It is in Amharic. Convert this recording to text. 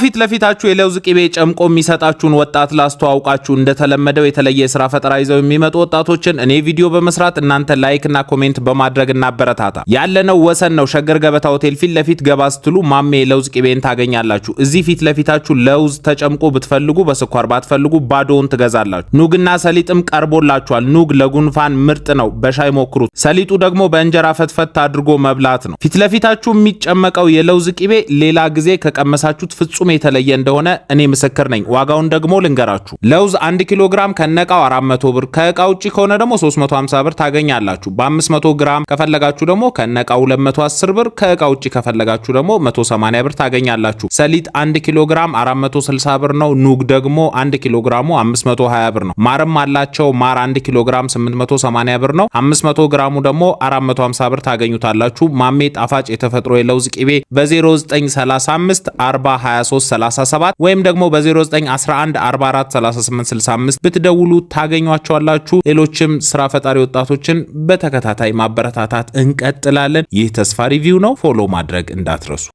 ፊት ለፊታችሁ የለውዝ ቅቤ ጨምቆ የሚሰጣችሁን ወጣት ላስተዋውቃችሁ። እንደተለመደው የተለየ የስራ ፈጠራ ይዘው የሚመጡ ወጣቶችን እኔ ቪዲዮ በመስራት እናንተ like እና comment በማድረግ እናበረታታ። ያለነው ወሰን ነው፣ ሸገር ገበታ ሆቴል ፊት ለፊት ገባ ስትሉ ማሜ የለውዝ ቅቤን ታገኛላችሁ። እዚህ ፊት ለፊታችሁ ለውዝ ተጨምቆ ብትፈልጉ በስኳር፣ ባትፈልጉ ባዶውን ትገዛላችሁ። ኑግና ሰሊጥም ቀርቦላችኋል። ኑግ ለጉንፋን ምርጥ ነው፣ በሻይ ሞክሩት። ሰሊጡ ደግሞ በእንጀራ ፈትፈት አድርጎ መብላት ነው። ፊት ለፊታችሁ የሚጨመቀው የለውዝ ቅቤ ሌላ ጊዜ ከቀመሳችሁት ፍጹም የተለየ እንደሆነ እኔ ምስክር ነኝ። ዋጋውን ደግሞ ልንገራችሁ። ለውዝ 1 ኪሎ ግራም ከነእቃው 400 ብር፣ ከእቃ ውጪ ከሆነ ደግሞ 350 ብር ታገኛላችሁ። በ500 ግራም ከፈለጋችሁ ደግሞ ከነእቃው 210 ብር፣ ከእቃ ውጪ ከፈለጋችሁ ደግሞ 180 ብር ታገኛላችሁ። ሰሊጥ 1 ኪሎ ግራም 460 ብር ነው። ኑግ ደግሞ 1 ኪሎ ግራሙ 520 ብር ነው። ማርም አላቸው። ማር 1 ኪሎ ግራም 880 ብር ነው። 500 ግራሙ ደግሞ 450 ብር ታገኙታላችሁ። ማሜ ጣፋጭ የተፈጥሮ የለውዝ ቅቤ በ0935 40 23 37 ወይም ደግሞ በ0911 44 38 65 ብትደውሉ ታገኟቸዋላችሁ። ሌሎችም ስራ ፈጣሪ ወጣቶችን በተከታታይ ማበረታታት እንቀጥላለን። ይህ ተስፋ ሪቪው ነው። Follow ማድረግ እንዳትረሱ።